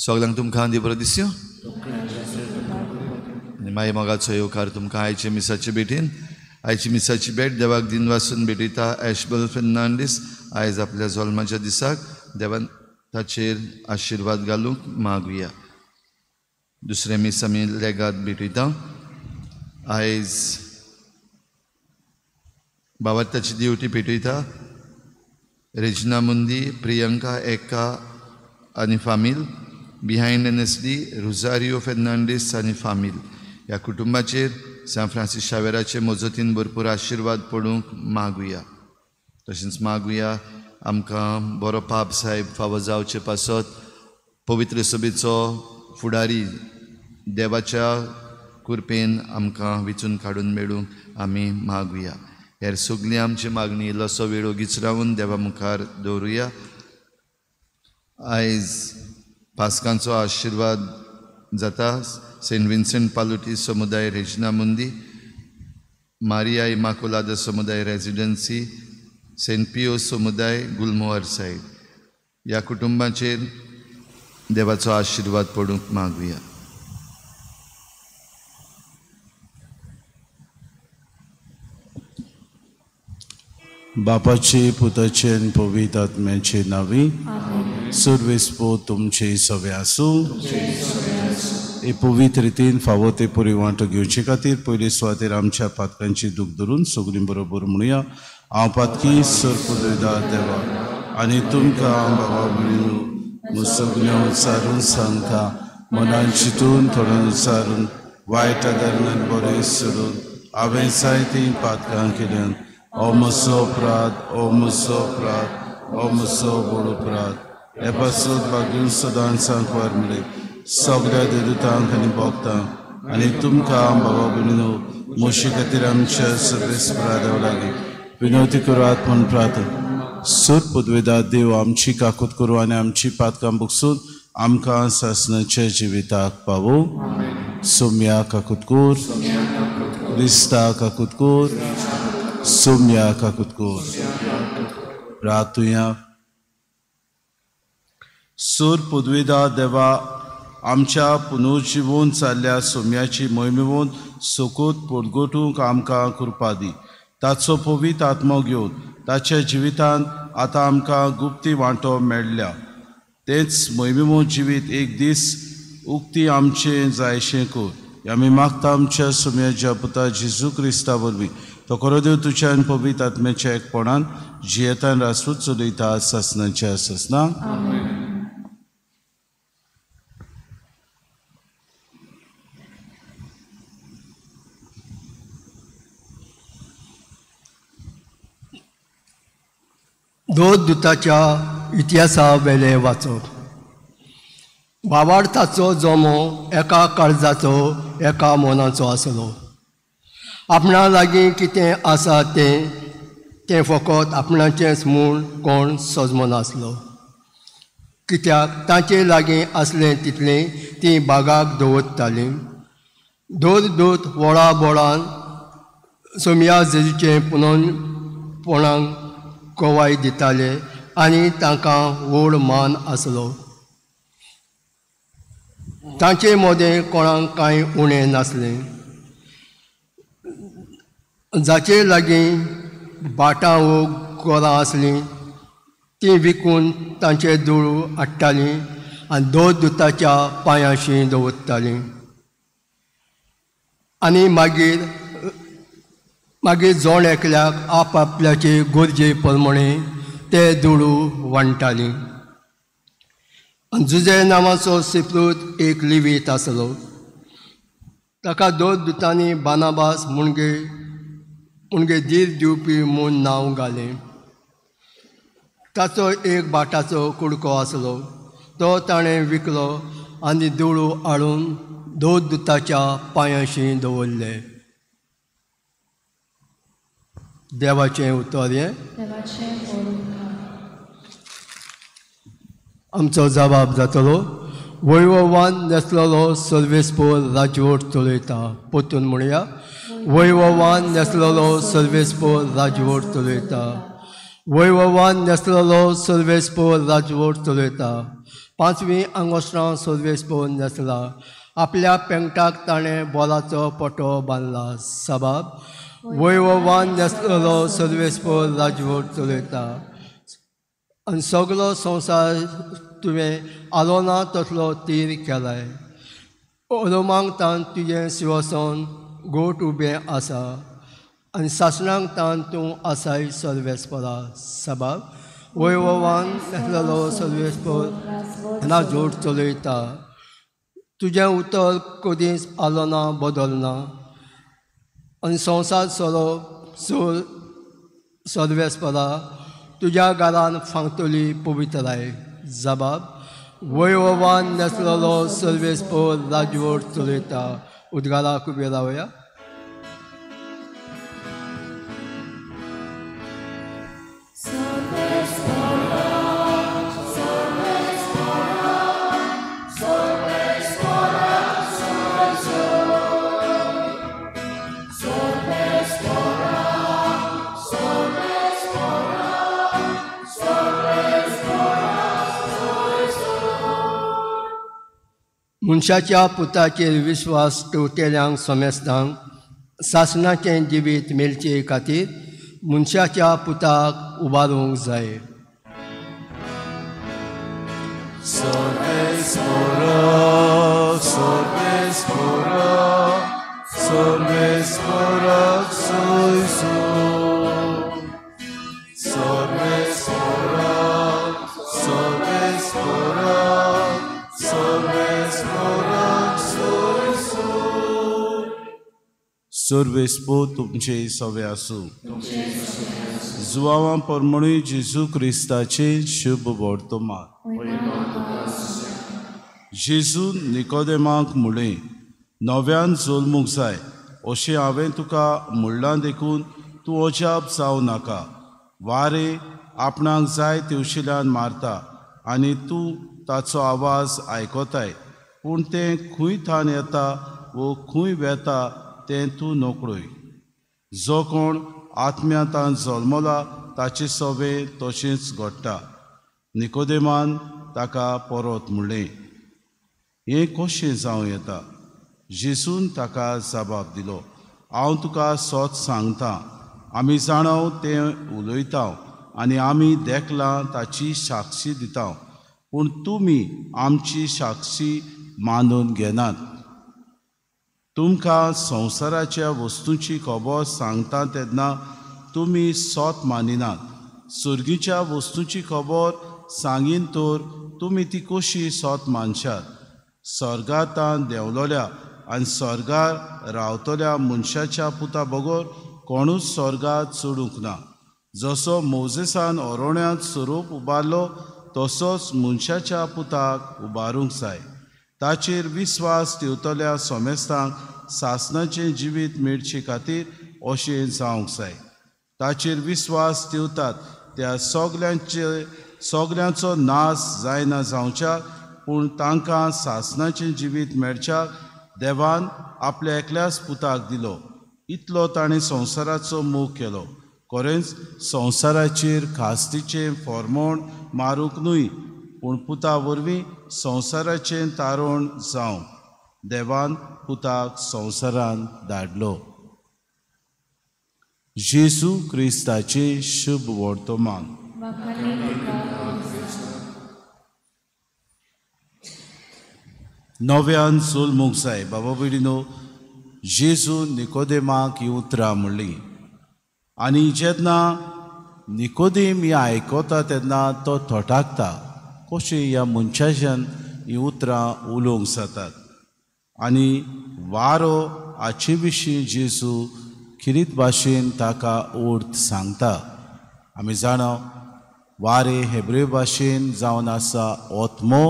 सगळ्यांक तुमकां देव बरो दिसयो आनी मागीर मोगाचो येवकार तुमकां आयचे मिसाचे भेटीन. आयची मिसाची भेट देवाक दिनवासून भेटयता एशबल फेर्नांडीस आयज आपल्या जल्माच्या दिसाक देवान ताचेर आशिर्वाद घालूंक मागुया. दुसरें मीस आमी लेगात भेटयता. आयज बाबात्याची दिवटी भेटयता रेजिना मुंदी, प्रियंका एक्का आनी फामील, बिहायंड NSD Rosario Fernandes आनी फामील. ह्या कुटुंबाचेर सांत फ्रांसीस शावेराचे मजतीन भरपूर आशिर्वाद पडूंक मागुया. तशेंच मागुया आमकां बरो पाप साहेब फावो जावचे पासत पवित्र सभेचो फुडारी देवाच्या कृपेन आमकां विचून काडून मेळूंक आमी मागुया. हेर सगळी आमची मागणी इल्लोसो वेळ ओगीच रावन देवा मुखार दवरुया. आयज पास्कांचो आशिर्वाद जाता सेंट विन्सेंट पालुटी समुदाय रेजिना मुंदी, मारिया इमाकुलादा समुदाय रेजिडन्सी, सेंट पियो समुदाय गुलमोहर सायड. ह्या कुटुंबाचेर देवाचो आशिर्वाद पडूंक मागुया. बापाचे पुताचे आनी पवित्र आत्म्याचे नांवी. सुरवेस्पो तुमचे सवे आसूं. हे पवित्र रितीन फावो ते पुरी वांटो घेवचे खातीर पयले सुवातेर आमच्या पातकांची दूख धरून सगळीं बरोबर म्हणुया. हांव पातकी सर पुदयदा देवा आनी तुमकां हांव बाबा भयणीनो सगळ्यो उच्चारून सांगता, मनान चिंतून थोड्यान उच्चारून वायट आदारान बरें सोडून हांवें जायतीं पातकां केल्यान. ओ म्हजो अपराध, ओ म्हजो अपराध, ओ म्हजो व्हड अपराध. हे पासत भाग्यून सदांच सांकवार मेळ्ळे सगळ्या देवदूतांक आनी भक्तांक आनी तुमकां बाबा भयणीनो म्हजे खातीर आमच्या सर्वेस्परा देवा लागीं विनवती करात म्हूण प्रार्थना. सूर पदवेदा देव आमची काकूत करूं आनी आमची पातकां बगसून आमकां सासणाच्या जिविताक पावो. सोम्या काकूत कर, क्रिस्ता काकूत कर, सोम्या काकूत कर. प्रार्थुया. सूर पदवेदा देवा आमच्या पुनर्जिवोन जाल्ल्या सोम्याची मोहिमेवन सोकोत पोटगोटूंक आमकां कृपा दी. ताचो पवित्र आत्मो घेवन ताच्या जिवितांत आतां आमकां गुप्ती वांटो मेळ्ळ्या तेच मोहिमेमो जिवीत एक दीस उक्ती आमचें जायशें कर. आमी मागता आमच्या सोम्याच्या पुता जेजू क्रिस्ता वरवीं. तो खरो देव तुज्या आनी पवित्र आत्म्याच्या एकपणान जियेतान रासूच चलयता सासणाच्या सासणाक. दोन दुताच्या इतिहासा वेलें वाचप. बावार्थाचो जमो एका काळजाचो एका मनाचो आसलो. आपणा लागीं कितें आसा तें तें फकत आपणाचेंच म्हूण कोण सजमनासलो. कित्याक तांचे लागीं आसलें तितलें तीं बागाक दवरतालीं. दोन दूत वळा बोळान सोमया जेजूचें पुनोपणाक गवाय दिताले आनी तांकां व्हड मान आसलो. तांचे मदें कोणाक कांय उणें नासलें. जाचे लागीं भाटां वो गोरां आसलीं तीं विकून तांचे दुडू हाडटालीं आनी दोन दुताच्या पांयांशी दवरतालीं आनी मागीर मागीर जण एकल्याक आपआपल्याचे गरजे प्रमाणे ते दुडू वांट्टालीं. आनी जुजे नांवाचो सिप्रूत एक लिवीत आसलो. ताका दोन दुतांनी बानाबास मुणगे मुणगे धीर दिवपी म्हूण नांव घालें. ताचो एक भाटाचो कुडको आसलो, तो ताणें विकलो आनी दुडू हाडून दोन दुताच्या पांयांशी दवरले. देवाचें उतर हें. आमचो जबाब जातलो. वैभवान नेसलेलो सर्वेस्पोर राजवट चलयता. परतून म्हणया, वैभवान नेसलेलो सर्वेस्पोर राजवट चलयता. वैभवान नेसलेलो सर्वेस्पोर राजवट चलयता. पांचवी आंगोस्त्रां सर्वेस्पोर नेसला. आपल्या पेंगटाक ताणें बोलाचो पटो बांदला. सबाब वैभवान नेसलेलो सर्वेस्पोर राजवट चलयता. आनी सगलो संवसार तुवें आलो ना तसलो तीर केलाय. ओरोमांक तान तुजें सिंवासन गोट उबें आसा आनी सासणांक तान तूं आसाय सर्वेस्परा. सबाब वैभवान नेसलेलो सर्वेस्पोर राजवट चलयता. तुजें उतर कदींच आलो ना बदलना आनी संवसार सोरो सोर सर्वेस्परा तुज्या घरान फांगतली पवित्राय. जबाब वैभवान नेसलेलो सर्वेस्पोर राजवट चलयता. उद्गाराक उबे रावया. मनशाच्या पुताचेर विश्वास दवरतल्यांक समेस्तांक सासणाचें जिवीत मेळचे खातीर मनशाच्या पुताक उबारूंक जाय. सर्वेस्पो तुमचे सवे आसूं. जुवावां परमणी जेजू क्रिस्ताचे शुभ वर्तमान. जेजू निकोदेमाक म्हणलें, नव्यान जल्मूंक जाय अशें हांवें तुका म्हणलां देखून तूं अजाप जावं नाका. वारें आपणाक जाय तेवशिल्यान मारता आनी तूं ताचो आवाज आयकताय, पूण तें खंय थान येता वो खंय वेता तें तूं नकळय. जो कोण आत्म्यांतान जल्मला ताचे सवे तशेंच घडटा. निकोदेमान ताका परत म्हणलें, हें कशें जावं येता? जेजून ताका जबाब दिलो, हांव तुका सत सांगता, आमी जाणाव तें उलयता आनी आमी देखलां ताची साक्षी दिता, पूण तुमी आमची साक्षी मानून घेनात. तुमकां संवसाराच्या वस्तूंची खबर सांगता तेन्ना तुमी सत मानिनात. सर्गीच्या वस्तूंची खबर सांगीन तर तुमी ती कशी सत मानशात? सर्गांत देंवलोल्या आनी सर्गार रावतल्या मनशाच्या पुता बगर कोणूच सर्गांत चडूंक ना. जसो मोजेसान अरण्यांत सोरोप उबारलो तसोच मनशाच्या पुताक उबारूंक जाय. ताचेर विस्वास ठेवतल्या समेस्तांक सासणाचें जिवीत मेळचे खातीर अशें जावंक जाय. ताचेर विस्वास ठेवतात त्या सगल्यांचो नाश जायना जावच्याक, पूण तांकां सासणाचें जिवीत मेळच्याक देवान आपल्या एकल्याच पुताक दिलो. इतलो ताणें संवसाराचो मोग केलो. खरेंच संवसाराचेर खास्तीचें फॉर्मोण मारूंक न्हय, पूण पुता वरवीं संवसाराचें तारण जावं देवान पुताक संवसारान धाडलो. जेजू क्रिस्ताचें शुभ वर्तमान. नव्यान जल्मूंक जाय. बाबा भयणीनो, जेजू निकोदेमाक ही उतरां म्हणली आनी जेन्ना निकोदेम ही आयकता तेन्ना तो थटाकता, कशें ह्या मनशाच्यान ही उतरां उलोवंक जातात. आनी वारो हाचे विशीं जेजू खिरीत भाशेन ताका अर्थ सांगता. आमी जाणा वारें हेब्रेव भाशेन जावन आसा ओत्मो,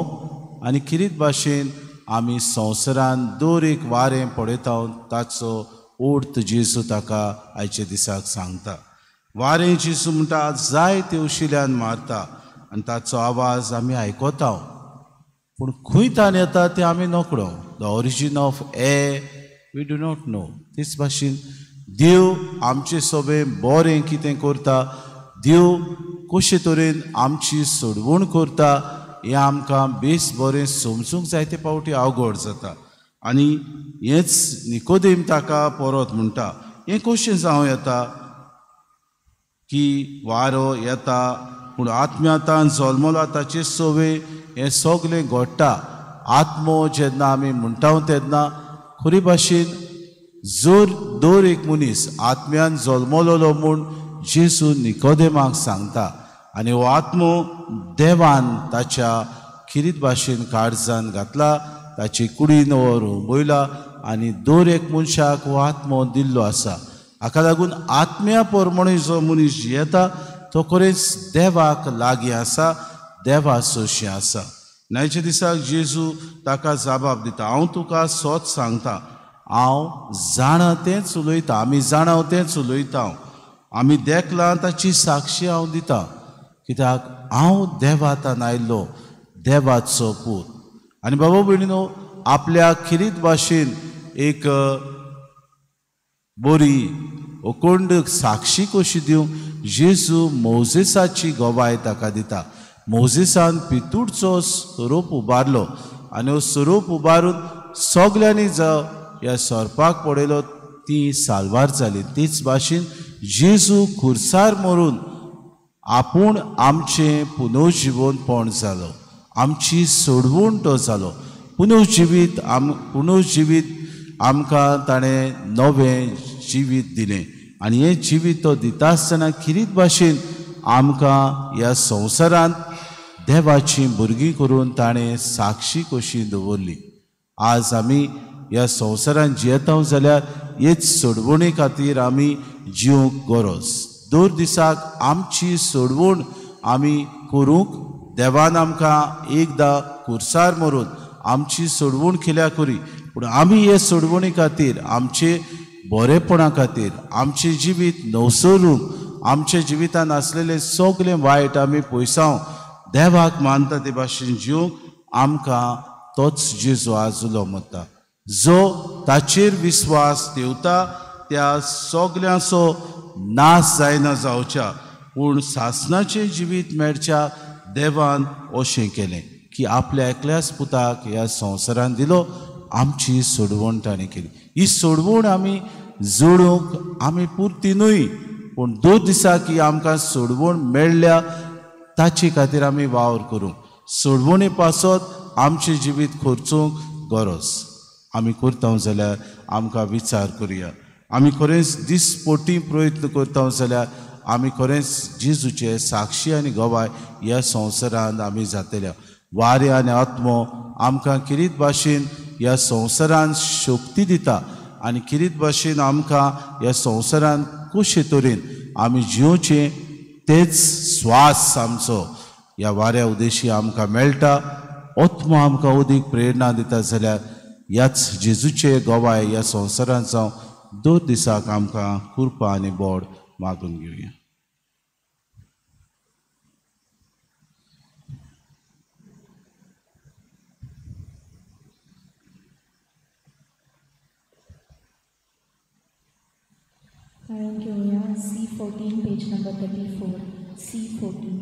आनी खिरीत भाशेन आमी संवसारान दर एक वारें पळयता ताचो अर्थ जेजू ताका आयच्या दिसाक सांगता. वारें जेजू म्हणटा जाय ते उशिल्यान मारता आनी ताचो आवाज आमी आयकता, पूण खंय तान येता तें आमी नकळो. The origin of air we do not know. तेच भाशेन देव आमचे सोबें बरें कितें करता, देव कशे तरेन आमची सोडवण करता हें आमकां बेस बरें समजूंक जायते फावटी अवघड जाता. आनी हेंच निकोदेम ताका परत म्हणटा, हें कशें जावं येता की वारो येता पूण आत्म्यातान जल्मला ताचे सोवे हें सगलें घडटा. आत्मो जेन्ना आमी म्हणटा तेन्ना खरी भाशेन जर दर एक मनीस आत्म्यान जल्मलोलो म्हूण जेजू निकोदेमाक सांगता, आनी हो आत्मो देवान ताच्या खिरीत भाशेन काळजान घातला, ताची कुडीन हो रोंबयला आनी दर एक मनशाक हो आत्मो दिल्लो आसा. हाका लागून आत्म्या प्रमाणे जो मनीस जियेता तो खरेंच देवाक लागीं आसा, देवा सोशी आसा. न्यायच्या दिसाक जेजू ताका जबाब दिता, हांव तुका सोच सांगता, हांव जाणा तेंच उलयता, आमी जाणा तेंच उलयता, आमी देखलां ताची साक्षी हांव दिता, कित्याक हांव देवातान आयिल्लो देवाचो पूत. आनी बाबा भयणीनो, आपल्या खिरीत भाशेन एक बरी अखंड साक्षी कशी दिवंक जेजू मोजेसाची गवाय ताका दिता. मोजेसान पितूळचो स्वरूप उबारलो आनी हो स्वरूप उबारून सगल्यांनी जावं ह्या सोरपाक पळयलो ती साल्वार जाली. तीच भाशेन जेजू खुर्सार मरून आपूण आमचें पुनर्जिवनपण जालो, आमची सोडवण तो जालो. पुनर्जिवीत पुनर्जिवीत आमकां ताणें नवें जिवीत दिलें आनी हें जिवीत तो दिता आसतना खिरीत भाशेन आमकां ह्या संवसारांत देवाची भुरगीं करून ताणें साक्षी कशी दवरली. आज आमी ह्या संवसारांत जियेता जाल्यार हेच सोडवणे खातीर आमी जिवंक गरज. दर दिसाक आमची सोडवण आमी करूंक देवान आमकां एकदां खुर्सार मरून आमची सोडवण केल्या करी, पूण आमी हे सोडवणे खातीर, आमचे बरेपणा खातीर, आमचें जिवीत नवसरूंक, आमच्या जिवितान आसलेलें सगलें वायट आमी पयसाव देवाक मानता ते भाशेन जिवंक आमकां तोच जेजू आज उलो मरता. जो ताचेर विस्वास ठेवता त्या सगल्यांचो नाश जायना जावच्या, पूण सासणाचें जिवीत मेळच्या देवान अशें केलें की आपल्या एकल्याच पुताक ह्या संवसारान दिलो, आमची सोडवण ताणें केली. ही सोडवण आमी जोडूंक आमी पुरती न्हय, पूण दोन दिसाक ही आमकां सोडवण मेळ्ळ्या ताचे खातीर आमी वावर करूंक, सोडवणे पासत आमचें जिवीत खर्चूंक गरज. आमी करता जाल्यार आमकां विचार करुया, आमी खरेंच दिसपोटी प्रयत्न करता जाल्यार आमी खरेंच जेजूचे साक्षी आनी गवाय ह्या संवसारांत आमी जातले. वारें आनी आत्मो आमकां किरीत भाशेन ह्या संवसारांत शक्ती दिता आनी किरीत भाशेन आमकां ह्या संवसारांत कशे तरेन आमी जिवचें तेच स्वास आमचो ह्या वाऱ्या उदेशी आमकां मेळटा. आत्मो आमकां उदीक प्रेरणा दिता जाल्यार ह्याच जेजूचे गवाय ह्या संवसारांत जावं दोन दिसाक आमकां कृपा आनी बोड मागून घेवया. गायन घेवया C14 page number 34 C14.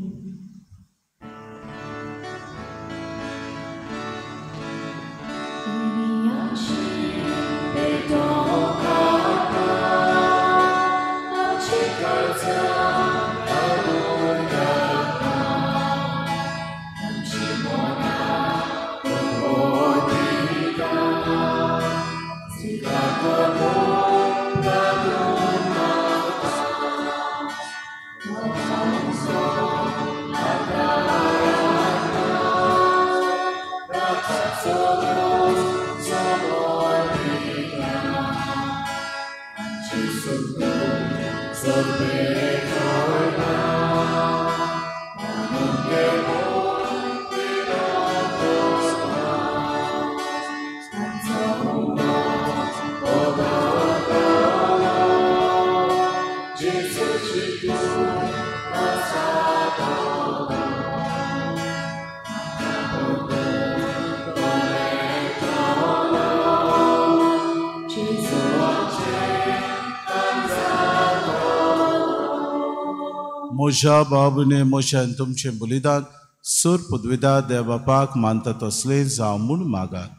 म्हज्या बाबने म्हज्यान तुमचें बलिदान सूर पदवीदा देव बापाक मानता तसलें जावं म्हूण मागात.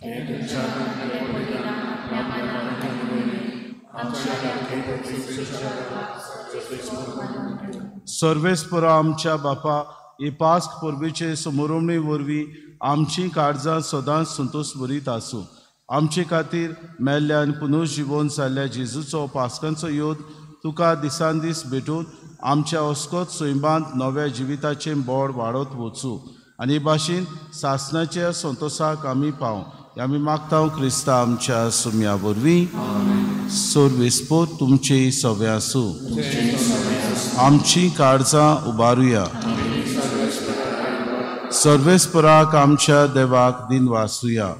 सर्वेस्परा आमच्या बापा ही पास्क परबेचे समोरमणे वरवीं आमचीं काळजां सदांच संतोश भरीत आसूं. आमचे खातीर मेल्ल्या आनी पुनर्जिवन जाल्ल्या जेजूचो पास्कांचो योद तुका दिसान दीस भेटून आमच्या अस्कोत सैमांत नव्या जिविताचें बोड वाडत वचूं आनी हे भाशेन सासणाच्या संतोसाक आमी पावं. आमी मागता क्रिस्ता आमच्या सुम्या वरवीं. सर्वेस्पोर तुमचे सवे आसूं. आमचीं काळजां उबारुया. सर्वेस्पराक आमच्या देवाक दिनवासुया.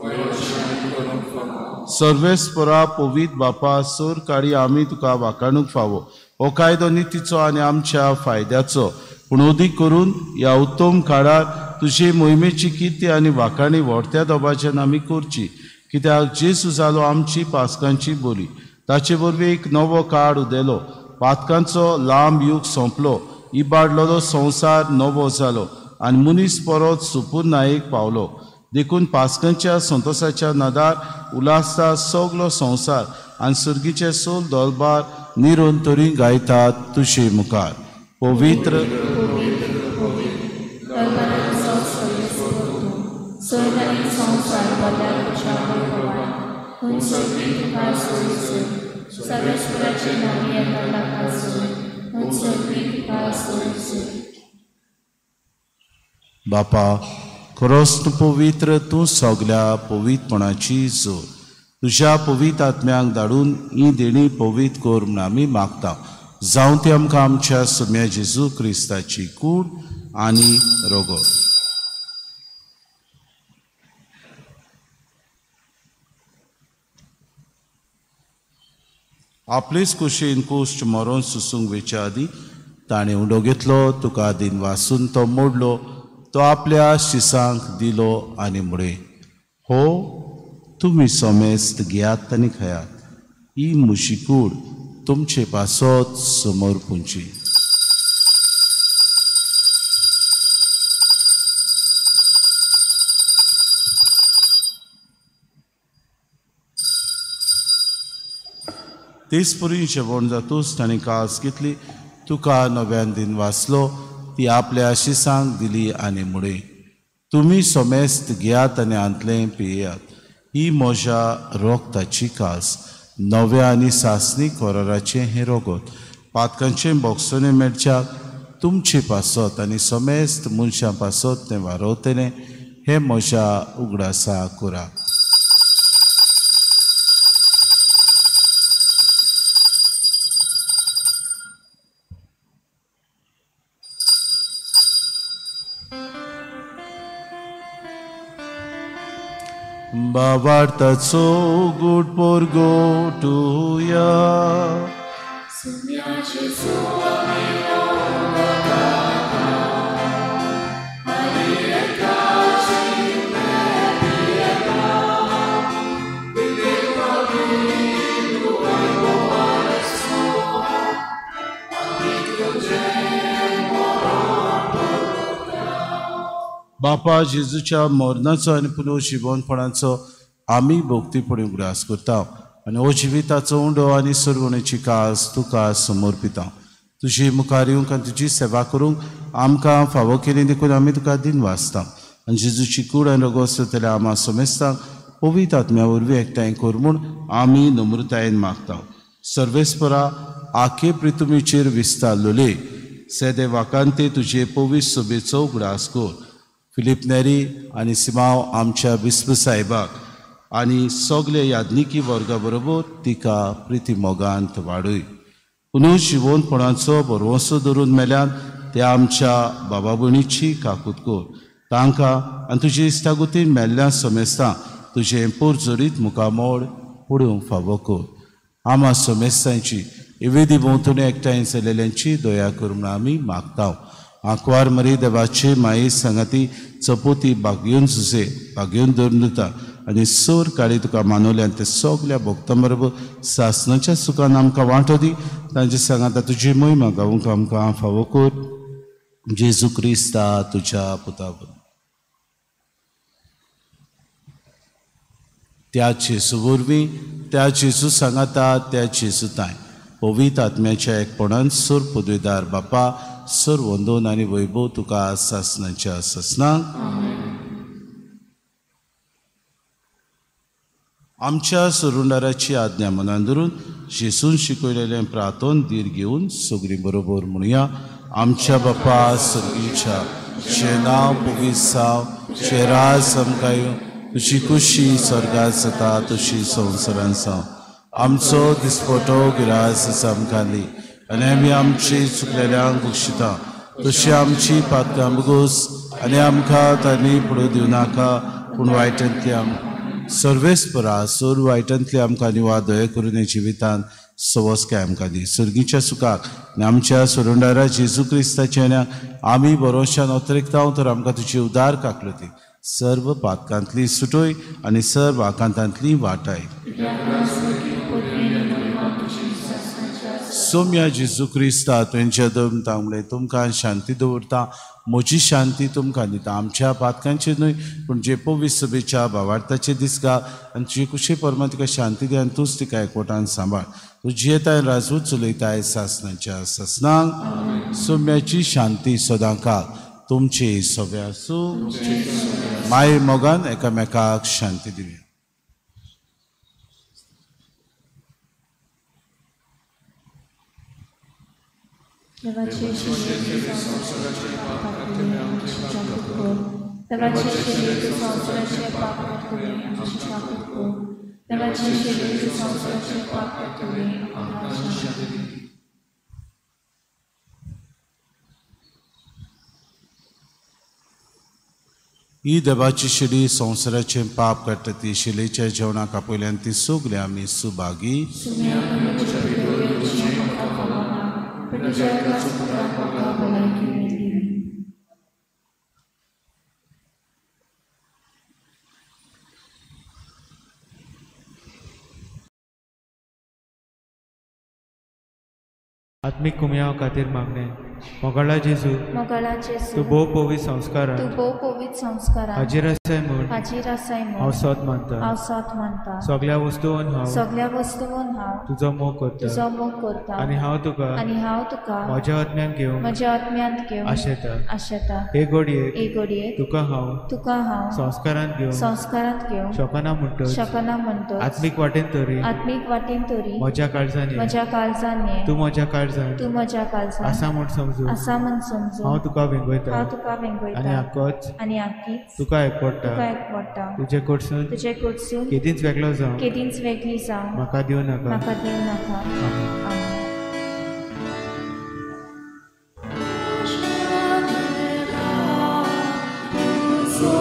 सर्वेस्परा पवित्र बापा सोर काडी आमी तुका वाखाणूंक फावो. हो कायदो नितीचो आनी आमच्या फायद्याचो पूण अदीक करून ह्या उत्तम काळार तुजे मोहिमेची किर्ती आनी वाखाणी व्हडत्या दबाज्यान आमी करची. कित्याक जेजू जालो आमची पास्कांची बोली. ताचे वरवीं एक नवो काळ उदेलो. पातकांचो लांब यूग सोंपलो. इबाडलेलो संवसार नवो जालो आनी मनीस परत सुपुर्नायेक पावलो. देखून पास्कांच्या संतोसाच्या नादार उल्हासता सगलो संवसार आनी सर्गीचे सोल दलबार निरंतरी गायतात तुजे मुखार. पवित्र बापा खरोच तूं पवित्र, तूं सगल्या पवित्रपणाची जोड. तुज्या पवित्र आत्म्यांक धाडून ही देणी पवित्र कर म्हूण आमी मागता. जावं ती आमकां आमच्या सुम्या जेजू क्रिस्ताची कूड आनी रोगो. आपलेच कुशीन कुश्ट मरोन सुसूंक वेच्या आदीं ताणें उंडो घेतलो, तुका दिनवासून तो मोडलो, तो आपल्या शिसांक दिलो आनी म्हळें, हो तुमी समेस्त घेयात आनी खायात. ही म्हजी कूड तुमचे पासत समोर पुंची. तेच परी जेवण जातूच ताणें कास घेतली, तुका नव्यान दिन वाचलो, ती आपल्या शिसांक दिली आनी म्हळें, तुमी समेस्त घेयात आनी हांतलें पियेयात. ही म्हज्या रोगताची कास, नव्या आनी सासणी कराराचें हें रोगत. पातकांचें बोगसणें मेळच्याक तुमचे पासत आनी समेस्त मनशां पासत तें वारवतलें. हें म्हज्या उगडासा करात. बाबार्थाचो गुड पोरगोटुया. बापा जेजूच्या मरणाचो आनी पुनः जिवनपणाचो आमी भोक्तीपणी उगडास करता आनी हो जिविताचो उंडो आनी सरवणेची कास तुका समर्पिता. तुजी मुखार येवंक आनी तुजी सेवा करूंक आमकां फावो केली देखून आमी तुका दिन वाचता आनी जेजूची कूड आनी रगत जातल्या आमा समेस्तांक पवित्र आत्म्या वरवीं एकठांय कर म्हूण आमी नम्रतायेन मागता. सर्वेस्परा आखे प्रितुमीचेर विस्तारलोले सेदे वाकांते तुजे पवित्र सभेचो उगडास कर. फिलीप नेरी आनी सिमांव आमच्या बिस्प साहेबाक आनी सगळे याज्ञिकी वर्गा बरोबर तिका प्रिती मोगांत वाडय. पुनः जिवनपणाचो भरवंसो धरून मेल्यान ते आमच्या बाबा भयणीची काकूत कर. तांकां आनी तुजे इश्टागतीन मेल्ल्या समेस्तां तुजें पोरजोरीत मुखामोड पडूंक फावो कर. आमा समेस्तांची इवेदी भोंवतणी एकठांय जाल्ल्यांची दया कर म्हूण आमी मागता. आंकवार मरी देवाचे माये सांगाती चपोती बागयोन सुसे बागयोन धरून दिता आनी सोर काळी तुका मानवल्यान ते सगल्या भक्तां बरोबर सासणाच्या सुखान आमकां वांटो दी. तांचे सांगाता तुजी मोहिमा गावूंक आमकां फावो कर. जेजू क्रिस्ता तुज्या पुता त्या जेजू वरवीं त्या जेजू सांगाता त्या जेजू तांय पवित्र आत्म्याच्या एकपणान सोर पदवीदार बापा सर वंदन आनी वैभव तुका सासणाच्या सासणाक. आमच्या सरुंडाराची आज्ञा मनान धरून जेजून शिकयलेलें प्रार्थन धीर घेवन सगळीं बरोबर म्हणुया. आमच्या बापा सर्गीच्या तुजें नांव पवित्र जावं, तुजें राज आमकां येवं, तुजी खुशी स्वर्गांत जाता तशी संवसारांत जावं. आमचो दिसपटो गिरास आमकां दी आनी आमी आमची चुकलेल्यांक बक्षिता तशी आमची पातकां बगोस आनी आमकां तांणी पडूं दिवं नाका पूण वायटांतली आमकां सर्वेस्परा सोर वायटांतली आमकां निवा दया करून जिवितांत सवस्काय आमकां दी. सर्गीच्या सुखाक आनी आमच्या सोडणारा जेजू क्रिस्ताच्या आमी बरोशान अतिरिक्तांव तर आमकां तुजी उदार काकलती सर्व पातकांतली सुटोय आनी सर्व आकांतांतली वाटाय. सोम्या जेजू क्रिस्ता तुमच्या दम तांगले तुमकां शांती दवरता, म्हजी शांती तुमकां दिता. आमच्या पातकांचे न्हय पूण जे पवित्र सभेच्या भावार्थाचे दिसगा आनी तुजे कुशे परमा तिका शांती दी आनी तूंच तिका एकवटान सांबाळ. तूं जियेताय राजूच चलयताय सासणाच्या सासणाक. सोम्याची शांती सदांकाळ तुमचे सगळे आसूं. माय मोगान एकामेकाक शांती दिवया. देवाचे शिरे संवसाराचे पाप काडटले आमची काकूत कर. देवाचे शिरे संवसाराचे पाप काडटले आमची काकूत कर. देवाचे शिरे संवसाराचे पाप काडटले आमकां शांती दी. ही देवाची शिडी संवसाराचें पाप काडटा ती शिलेच्या जेवणाक आपयल्यान ती सगळीं आमी सुभागी. आत्मिक कुमयाव खातीर मागणें. मोगाळा जेजू, तूं भोव पवित्र संस्कारांत हाजीर आसाय म्हूण हांव सोद मानता. सगळ्या वस्तूंत हांव तुजो मोग करता आनी हांव तुका म्हज्या आत्म्यांत घेवंक आशेता. हे घडयेक तुका हांव संस्कारांत घेवंक शकना म्हणटच आत्मीक वाटेन तरी म्हज्या काळजान ये, तूं म्हज्या काळजान आसा म्हूण समजू हांव तुका वेंगयता आनी आकीच तुका एकवटा. तुजे कडसून केदींच वेगळो जावं म्हाका दिवं नाका. So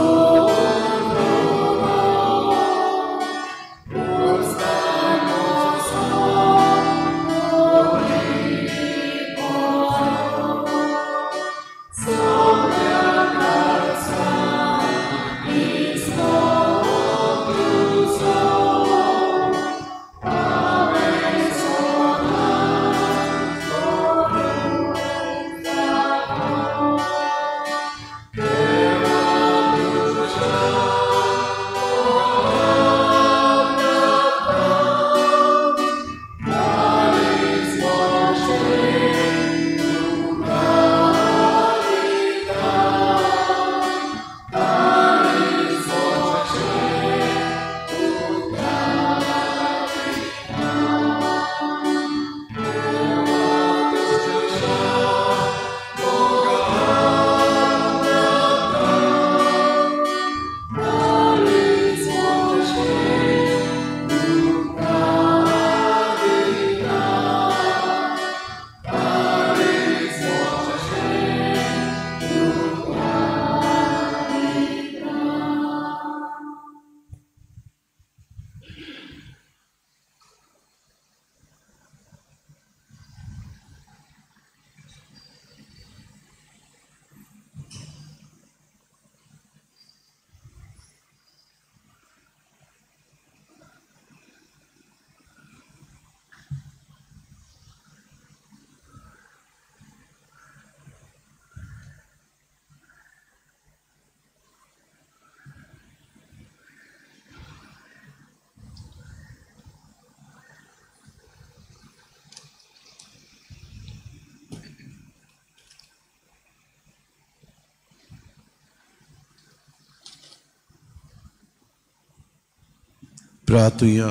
प्रार्थुया.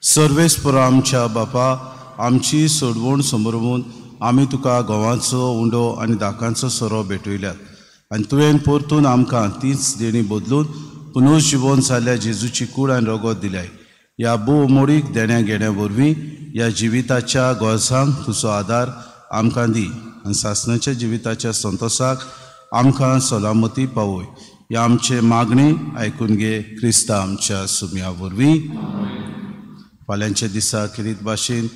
सर्वेस्पर आमच्या बापा, आमची सोडवण समरून आमी तुका गोवाचो उंडो आनी दाकांचो सोरो भेटयल्यात आनी तुवें परतून आमकां तीच देणी बदलून पुनर्जिवन जाल्ल्या जेजूची कूड आनी रगत दिल्याय. ह्या भोव मोडीक देण्या घेण्या वरवीं ह्या जिविताच्या गरजांक तुजो आदार आमकां दी आनी सासणाच्या जिविताच्या संतोसाक आमकां सलामती पावय. ह्या आमचे मागणी आयकून घे क्रिस्ता आमच्या सुम्या वरवीं. फाल्यांच्या दिसा खेरीत भाशेन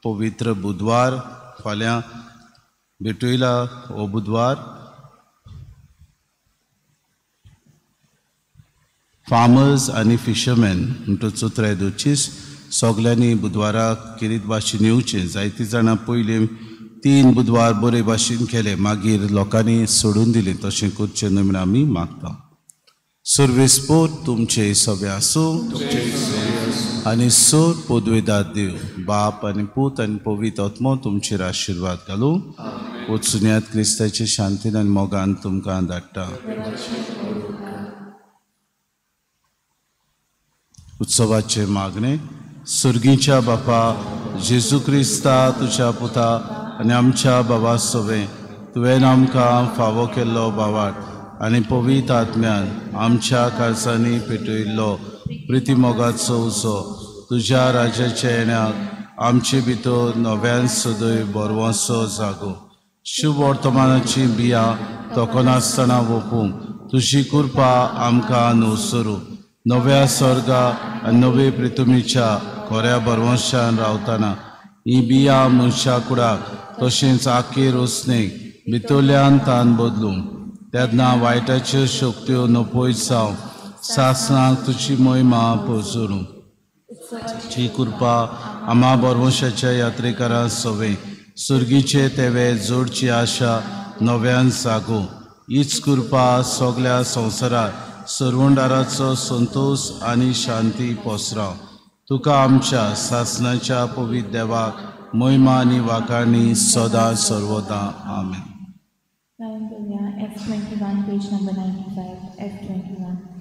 पवित्र बुधवार, फाल्यां भेटयला हो बुधवार फार्मर्स आनी फिशरमॅन म्हणटच चोत्राय दोचीस सगल्यांनी बुधवाराक खेरीत भाशेन येवचें. जायतीं जाणां पयलीं 3 बुधवार बरे भाशेन केले, मागीर लोकांनी सोडून दिलें. तशें करचें न्हय म्हूण आमी मागता. सर्वेस्पोर तुमचे सगळे आसूं आनी सोर पदवेदार देव बाप आनी पूत आनी पवित्र आत्मो तुमचेर आशिर्वाद घालूं. वचुन्यात क्रिस्ताचे शांतीन आनी मोगान तुमकां धाडटा. उत्सवाचे मागणे. सर्गीच्या बापा जेजू क्रिस्ता तुज्या पुता आनी आमच्या बाबा सवें तुवें आमकां फावो केल्लो बावाट आनी पवित्र आत्म्यान आमच्या काळजांनी पेटयल्लो प्रितीमोगाचो उजो तुज्या राज्याच्या येण्याक आमचे भितर नव्यान सदय बरवसो जागो. शुभ वर्तमानाची बियां तोखनासतना वोपूंक तुजी कृपा आमकां नवसरू. नव्या स्वर्गा आनी नवे प्रितुमीच्या खऱ्या बरवंशान रावतना ही बियां मनशा कुडाक तशेंच आखे रोसणेक भितरल्यान तान बदलूंक तेन्ना वायटाच्यो शक्त्यो नपयत जावं सासणाक तुजी मोहिमा पसरूं. तुजी कृपा आमा बरवंशाच्या यात्रेकारां सवें सुर्गीचे तेवे जोडची आशा नव्यान जागो. हीच कृपा सगल्या संवसारात सर्वंडाराचो संतोश आनी शांती पसराव. तुका आमच्या सासणाच्या पवित्र देवाक महिमा आनी वाखाणी सदा सर्वदा. आमेन. F21, page number 95, F21.